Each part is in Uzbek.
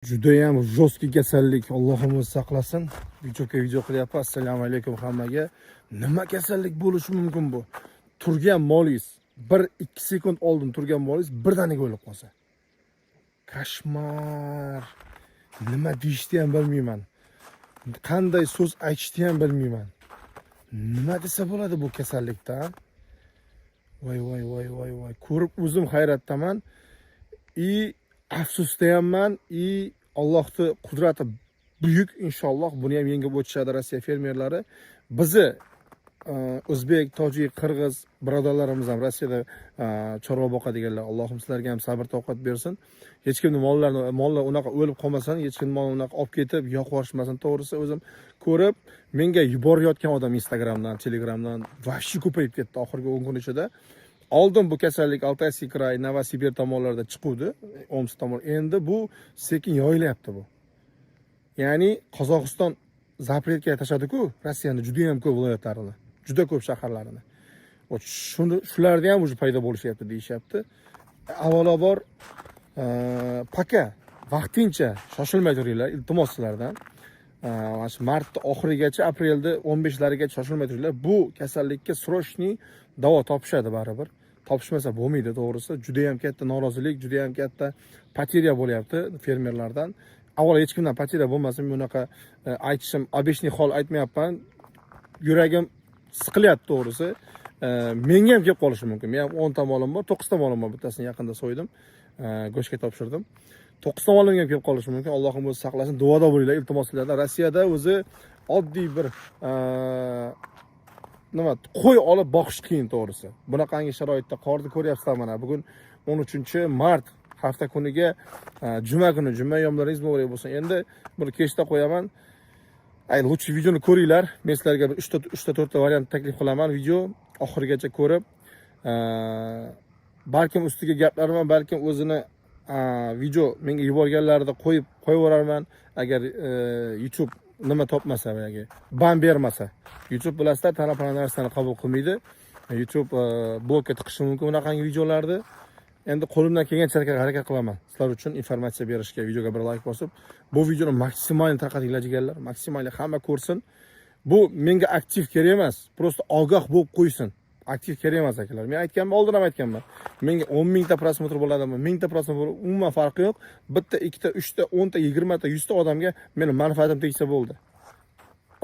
Judayam жесткий kasallik, Allohim o'zi saqlasin. Videoga video qilyapman. Assalomu alaykum hammaga. Nima kasallik bo'lishi mumkin bu? Turgan molingiz 1-2 sekund oldin turgan molingiz birdaniga o'lib qolsa. Кошмар. Nima deyishni ham bilmayman. Qanday so'z aytishni ham bilmayman. Nima desa bo'ladi bu kasallikdan? Voy, voy, voy, voy, voy. Ko'rib o'zim hayratdaman. И afsusdayamman, и Allohni qudrati buyuk, inshaalloh buni ham yengib o'tishadi Rossiya fermerlari. Bizni o'zbek, tojik, qirg'iz birodarlarimiz ham Rossiyada chorva boqadiganlar, Allohim sizlarga ham sabr toqat bersin. Hech kimni mollarini, mollar unaqa o'lib qolmasin, hech kimni molini unaqa olib ketib yoqib yuborishmasin. To'g'risi, o'zim ko'rib, menga yuborayotgan odam Instagramdan, Telegramdan вообще ko'payib ketdi oxirgi 10 kun ichida. Oldin bu kasallik Алтайский край, Novosibir tomonlarida chiquvdi, Omsk tomon. Endi bu sekin yoyilyapti bu. Ya'ni Qozog'iston запрет ga tashladi-ku Rossiyani juda ham ko'p viloyatlarini, juda ko'p shaharlarini. Вот shuni, shularda ham уже paydo bo'lishyapti deyishyapti. Avvalambor, пока vaqtincha shoshilmay turinglar, iltimos sizlardan. Mana shu martni oxirigacha, aprelni 15larigacha shoshilmay turinglar. Bu kasallikka срочный davo topishadi baribir. Topishmasa bo'lmaydi, to'g'risi. Juda ham katta norozilik, juda ham katta потеря bo'lyapti fermerlardan. Avvalo hech kimdan потеря bo'lmasin, men unaqa aytishim обычный hol aytmayapman. Yuragim siqilyapti, to'g'risi. Menga ham kelib qolishi mumkin. Men ham 10 ta molim bor, 9 ta molim bor, bittasini yaqinda so'ydim. Go'shtga topshirdim. 9 ta molimga ham kelib qolishi mumkin. Allohim o'zi saqlasin. Duoda bo'linglar, iltimos sizlardan. Rossiyada o'zi oddiy bir nima, qo'y olib boqish qiyin, to'g'risi. Bunaqangi sharoitda qorni ko'ryapsizlar mana bugun 13 mart hafta kuniga, juma kuni, juma yomlaringiz muborak bo'lsin. Endi buni kechda qo'yaman. Ay, лучше videoni ko'ringlar. Men sizlarga bir uchta, to'rtta variant taklif qilaman. Video oxirigacha ko'rib, balkim ustiga gaplarman, balkim o'zini video menga yuborganlarida qo'yib qo'yaverarman, agar YouTube nima topmasa yoki ban bermasa. YouTube, bilasizlar, tana narsani qabul qilmaydi. YouTube blokka tiqishi mumkin bunaqangi videolarni. Endi qo'limdan kelgancha harakat qilaman sizlar uchun informatsiya berishga. Videoga bir layk bosib, bu videoni maksimal tarqatinglar, jigarlar, maksimal hamma ko'rsin. Bu menga aktiv kerak emas, просто ogoh bo'lib qo'ysin. Aktiv kerak emas, akalar. Men aytganman, oldin ham aytganman, menga 10 mingta просмотр bo'ladimi, mingta просмотр, umuman farqi yo'q. Bitta, ikkita, uchta, 10ta, 20ta, 100ta odamga meni manfaatim tegsa bo'ldi.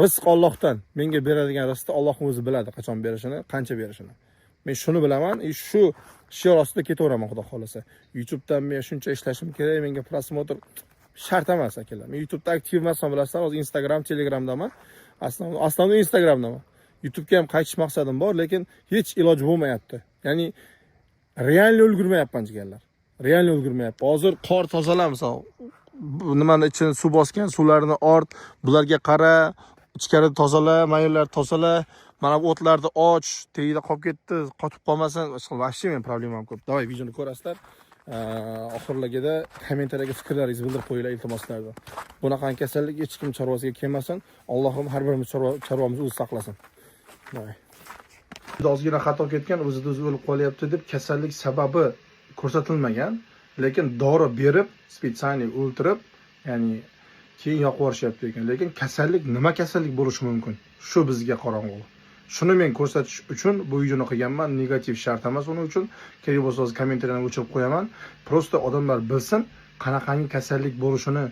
Rizq Ollohdan. Menga beradigan rizqni Alloh o'zi biladi, qachon berishini, qancha berishini. Men shuni bilaman и shu shior ostida ketaveraman, xudo xohlasa. YouTubedan men shuncha ishlashim kerak, menga просмотр shart emas, akalar. Men YouTubeda aktiv emasman, bilasizlar, hozir Instagram, Telegramdaman. Основной Instagramdaman. YouTubega ham qaytish maqsadim bor, lekin hech iloji bo'lmayapti. Ya'ni реально ulgurmayapman, jigarlar, реально ulgurmayapman. Hozir qor tozala, misol, bu nimani ichini suv bosgan, suvlarni ort, bularga qara, ichkarida tozala, mayerlar tozala, mana bu o'tlarni och, tagida qolib ketdi, qotib qolmasin. Вообще men problemam ko'p. Давай, videoni ko'rasizlar. Oxirligida kommentariyaga fikrlaringizni bildirib qo'yinglar, iltimos sizlardan. Bunaqa kasallik hech kim chorvasiga kelmasin. Allohim har birimiz chorvamizni o'zi saqlasin. Давай. Ozgina xato ketgan, o'zida o'zi o'lib qolyapti deb kasallik sababi ko'rsatilmagan, lekin dori berib, специальный o'ltirib, ya'ni keyin yoqib yuborishyapti ekan. Lekin kasallik nima kasallik bo'lishi mumkin, shu bizga qorong'u. Shuni men ko'rsatish uchun bu videoni qilganman. Negativ shart emas uning uchun. Kerak bo'lsa, hozir kommentariyani o'chirib qo'yaman. Просто odamlar bilsin qanaqangi kasallik bo'lishini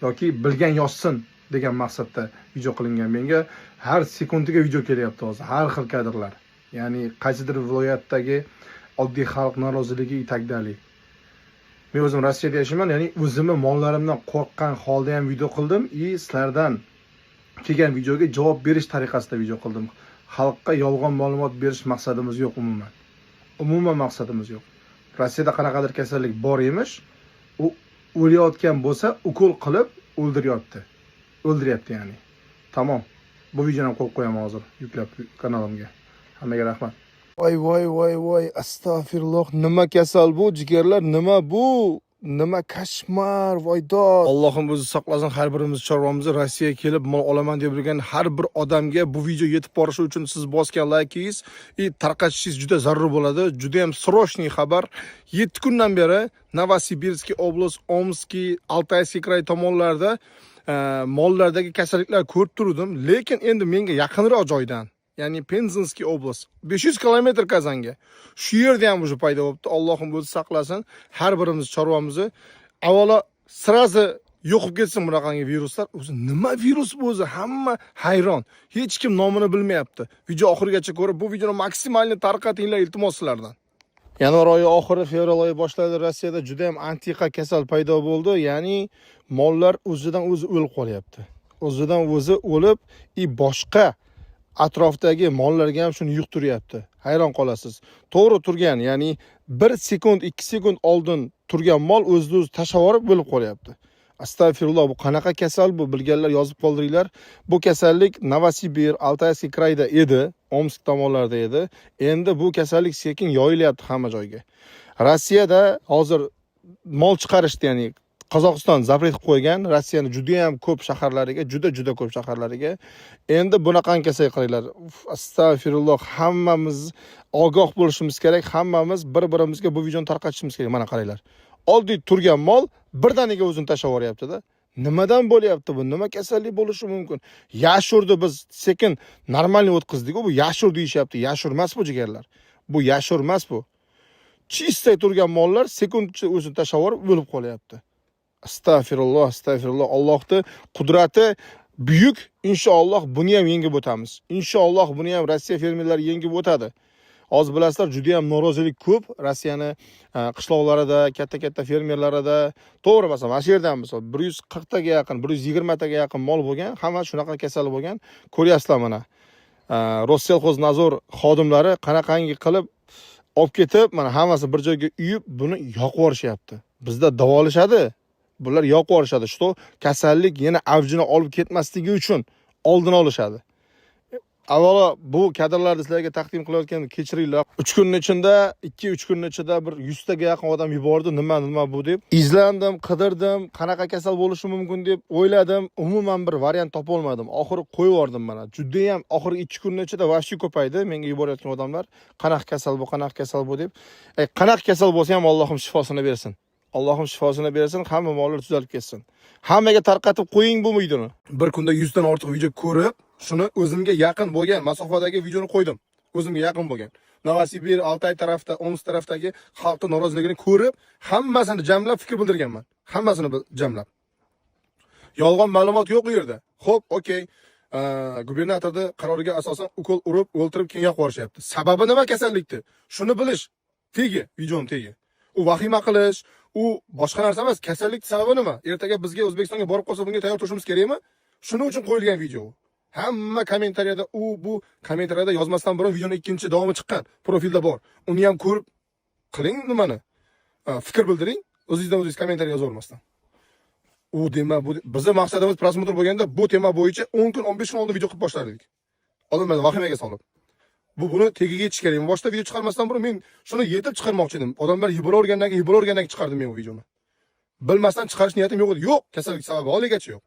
yoki bilgan yozsin degan maqsadda video qilingan. Menga har sekundiga video kelyapti hozir, har xil kadrlar, ya'ni qaysidir viloyatdagi oddiy xalq noroziligi и так далее. Men o'zim Rossiyada yashayman, ya'ni o'zimni mollarimdan qo'rqqan holda ham video qildim и sizlardan kelgan videoga javob berish tariqasida video qildim. Xalqqa yolg'on ma'lumot berish maqsadimiz yo'q umuman, umuman maqsadimiz yo'q. Rossiyada qanaqadir kasallik bor emish, u o'layotgan bo'lsa, ukol qilib o'ldiryapti, o'ldiryapti ya'ni. Tamom, bu videoni ham qo'yib qo'yaman hozir yuklab kanalimga. Hammaga rahmat. Voy, voy, voy, voy, astag'firulloh. Nima kasal bu, jigarlar, nima bu? Nima кошмар, voydod. Allohim o'zi saqlasin har birimiz chorvamizni. Rossiyaga kelib mol olaman deb yurgan har bir odamga bu video yetib borishi uchun siz bosgan laykingiz и tarqatishingiz juda zarur bo'ladi. Juda ham срочный xabar. 7 kundan beri Novosibirskiy область, Омский, Алтайский край tomonlarda mollardagi kasalliklar ko'rib turdim, lekin endi menga yaqinroq joydan, ya'ni Пензенский область, 500 kilometr Kazanga. Shu yerda ham уже paydo bo'libdi. Allohim o'zi saqlasin har birimiz chorvamizni. Avvalo сразу yo'qib ketsin bunaqangi viruslar. O'zi nima virus bu o'zi? Hamma hayron. Hech kim nomini bilmayapti. Video oxirigacha ko'rib, bu videoni максимально tarqatinglar, iltimos sizlardan. Yanvar oyi oxiri, fevral oyi boshlarida Rossiyada juda ham antiqa kasal paydo bo'ldi. Ya'ni mollar o'zidan o'zi o'lib qolyapti. O'zidan o'zi o'lib, и boshqa atrofdagi mollarga ham shuni yuqtiryapti. Hayron qolasiz. To'g'ri turgan, ya'ni 1 sekund, 2 sekund oldin turgan mol o'zini o'zi tashlab yuborib o'lib qolyapti. Astag'firulloh, bu qanaqa kasal bu? Bilganlar yozib qoldiringlar. Bu kasallik Novosibir, Алтайский край da edi, Omsk tomonlarida edi. Endi bu kasallik sekin yoyilyapti hamma joyga. Rossiyada hozir mol chiqarishdi, ya'ni Qozog'iston запрет qilib qo'ygan Rossiyani juda ham ko'p shaharlariga, juda juda ko'p shaharlariga. Endi bunaqangi kasallik qaranglar. Uf, astag'firulloh, hammamiz ogoh bo'lishimiz kerak, hammamiz bir-birimizga bu videoni tarqatishimiz kerak. Mana qaranglar. Oddiy turgan mol birdaniga o'zini tashlab yuboryapti-da. Nimadan bo'lyapti bu? Nima kasallik bo'lishi mumkin? Ящур ni biz sekin нормальный o'tkazdik-ku, bu ящур deyishyapti. Ящур emas bu, jigarlar. Bu ящур emas bu. Чисто turgan mollar sekundcha o'zini tashlab yuborib o'lib qolyapti. Astag'firulloh, astag'firulloh. Allohning qudrati buyuk. Inshaalloh buni ham yengib o'tamiz. Inshaalloh buni ham Rossiya fermerlari yengib o'tadi. Hozir bilasizlar, juda ham norozilik ko'p Rossiyani qishloqlarida, katta-katta fermerlarida. To'g'ri, masalan, mana shu yerdan misol 140 taga yaqin, 120 taga yaqin mol bo'lgan, hamma shunaqa kasal bo'lgan. Ko'ryapsizlar mana. Россельхознадзор xodimlari qanaqangi qilib olib ketib, mana hammasi bir joyga uyib, buni yoqib yuborishyapti. Bizda davolashadi. Bular yoqib yuborishadi, что kasallik yana avjini olib ketmasligi uchun oldini olishadi. Avvalo bu kadrlarni sizlarga taqdim qilayotgan kechiringlar. 3 kunning ichida, 2-3 kunning ichida bir 100 taga yaqin odam yubordi, nima nima bu deb. Izlandim, qidirdim, qanaqa kasal bo'lishi mumkin deb o'yladim. Umuman bir variant topa olmadim. Oxiri qo'yib yubordim mana. Juda ham oxirgi 2 kunning ichida вообще ko'paydi menga yuborayotgan odamlar. Qanaqa kasal bu, qanaqa kasal bu deb. Qanaqa kasal bo'lsa ham Allohim shifosini bersin. Allohim shifosini bersin, hamma mollar tuzalib ketsin. Hammaga tarqatib qo'ying bu videoni. Bir kunda 100 dan ortiq video ko'rib, shuni o'zimga yaqin bo'lgan masofadagi videoni qo'ydim. O'zimga yaqin bo'lgan. Novosibir, Altay tarafda, Omsk tarafdagi xalqning noroziligini ko'rib, hammasini jamlab fikr bildirganman. Hammasini jamlab. Yolg'on ma'lumot yo'q u yerda. Xo'p, okey. Gubernatorni qaroriga asosan ukol urib, o'ltirib keyin yoqib yuborishyapti. Sababi nima kasallikni? Shuni bilish tegi, videoni tegi. U vahima qilish, u boshqa narsa emas. Kasallik sababi nima? Ertaga bizga O'zbekistonga borib qolsa bunga tayyor turishimiz kerakmi? Shuning uchun qo'yilgan video. Hamma kommentariyada u bu kommentariyada yozmasdan burun videoni ikkinchi davomi chiqqan. Profilda bor. Uni ham ko'rib qiling nimani? Fikr bildiring. O'zingizdan o'zingiz kommentariy yozavermasdan. U tema bu bizni maqsadimiz просмотр bo'lganda bu tema bo'yicha 10 kun, 15 kun oldin video qilib boshlardik. Odamlarni vahimaga solib. Bu buni tagiga yetish kerak. Boshda video chiqarmasdan burun men shuni yetib chiqarmoqchi edim. Odamlar yuboravergandan keyin chiqardim men bu videoni. Bilmasdan chiqarish niyatim yo'q edi. Yo'q, kasallik sababi holigacha yo'q.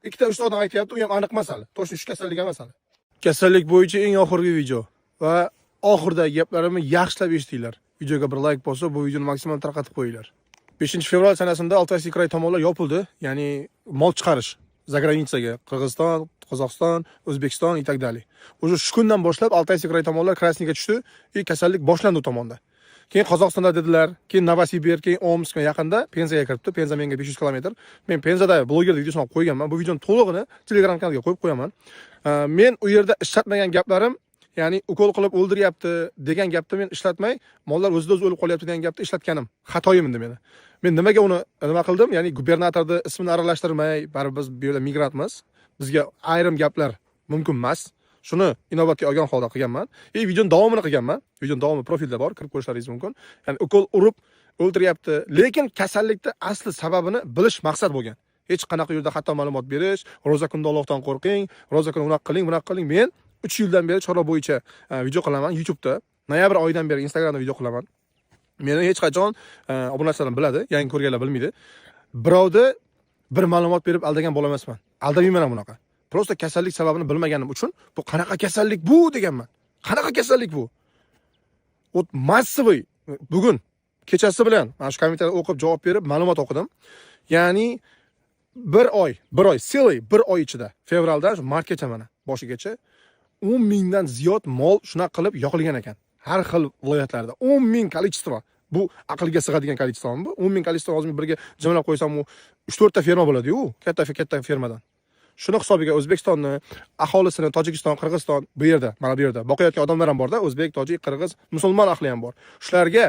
Ikkita, uchta odam aytyapti, u ham aniq masala. Точно shu kasallik emas hali. Kasallik bo'yicha eng oxirgi video va oxiridagi gaplarimni yaxshilab eshitinglar. Videoga bir like bosib, bu videoni maksimal tarqatib qo'yinglar. 5 fevral sanasida Алтайский край tomonlar yopildi, ya'ni mol chiqarish за граница ga, Qirg'iziston, Qozog'iston, O'zbekiston и так далее. Уже shu kundan boshlab Алтайский край tomonlar красный ga tushdi и kasallik boshlandi u tomonda. Keyin Qozog'istonda dedilar, keyin Novosibir, keyin Omsk, yaqinda Penzaga kiribdi. Penza menga 500 kilometr. Men Penzada blogerda videosini olib qo'yganman. Bu videoni to'lig'ini Telegram kanaliga qo'yib qo'yaman. Men u yerda ishlatmagan gaplarim, ya'ni ukol qilib o'ldiryapti degan gapni men ishlatmay, mollar o'zida o'zi o'lib qolyapti degan gapni ishlatganim. Xatoyim endi meni. Men nimaga uni nima qildim? Ya'ni gubernatorni ismini aralashtirmay, baribir biz bu yerda migrantmiz. Bizga ayrim gaplar mumkin emas. Shuni inobatga olgan holda qilganman. И videoni davomini qilganman. Videoni davomi profilda bor, kirib ko'rishlaringiz mumkin. Ya'ni ukol urib o'ldiryapti, lekin kasallikni asli sababini bilish maqsad bo'lgan. Hech qanaqa yerda xato ma'lumot berish, ro'za kunda Allohdan qo'rqing, ro'za kuni unaqa qiling, bunaqa qiling. Men 3 yildan beri chorva bo'yicha video qilaman YouTube'da. Noyabr oyidan beri Instagramda video qilaman. Meni hech qachon obunachilarim biladi, yangi ko'rganlar bilmaydi. Birovni bir ma'lumot berib aldagan bola emasman. Aldamayman ham bunaqa. Просто kasallik sababini bilmaganim uchun bu qanaqa kasallik bu deganman. Qanaqa kasallik bu? Вот массовый bugun kechasi bilan mana shu kommentariyada o'qib, javob berib, ma'lumot o'qidim. Ya'ni bir oy, целый bir oy ichida, fevraldan shu martgacha, mana boshigacha 10 mingdan ziyod mol shunaqa qilib yoqilgan ekan. Har xil viloyatlarda 10 ming количество. Bu aqlga sig'adigan количество mi bu? 10 ming количество hozir birga jamlab qo'ysam, u 3-4 ta ferma bo'ladi-yu, katta katta fermadan. Shuni hisobiga O'zbekistonni aholisini Tojikiston, Qirg'iziston, bu yerda, mana bu yerda boqayotgan odamlar ham borda, o'zbek, tojik, qirg'iz, musulmon ahli ham bor. Shularga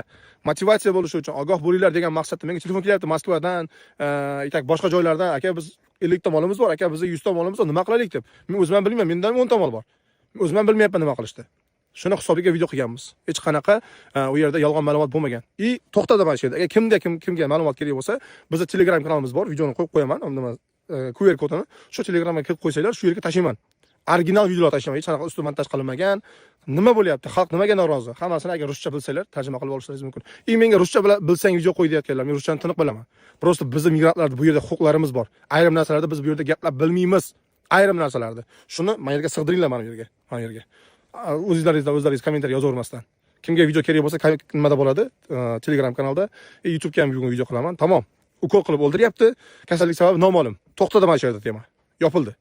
motivatsiya bo'lishi uchun, ogoh bo'linglar degan maqsadda menga telefon kelyapti Moskvadan, и так boshqa joylardan: "Aka, biz 50 ta molimiz bor, aka, bizda 100 ta molimiz bor, nima qilaylik?" deb. Men o'zim ham bilmayman, menda ham 10 ta mol bor. O'zim ham bilmayapman nima qilishni. Shuni hisobiga video qilganmiz. Hech qanaqa u yerda yolg'on ma'lumot bo'lmagan. И to'xtadi mana shu yerda. Agar kimda kim kimga ma'lumot kerak bo'lsa, bizda Telegram kanalimiz bor, videoni qo'yib qo'yaman, nima QR kodini shu Telegramga kirib qo'ysanglar, shu yerga tashlayman. Original videolar tashlayman, hech qanaqa usti montaj qilinmagan. Nima bo'lyapti, xalq nimaga norozi, hammasini agar ruscha bilsanglar, tarjima qilib olishlaringiz mumkin. И menga ruscha bilsang video qo'y deyotganlar, men ruschani tiniq bilaman. Просто bizni migrantlarda bu yerda huquqlarimiz bor. Ayrim narsalarda biz bu yerda gaplab bilmaymiz. Ayrim narsalarda. Shuni mana yerga sig'diringlar, mana bu yerga, mana yerga. O'zinglaringizdan o'zlaringiz kommentariy yozavermasdan. Kimga video kerak bo'lsa, nimada bo'ladi? Telegram kanalda, YouTube'ga ham bugun video qilaman. Tamom. Ukol qilib o'ldiryapti. Kasallik sababi noma'lum. To'xtadi mana shu yerda tema. Yopildi.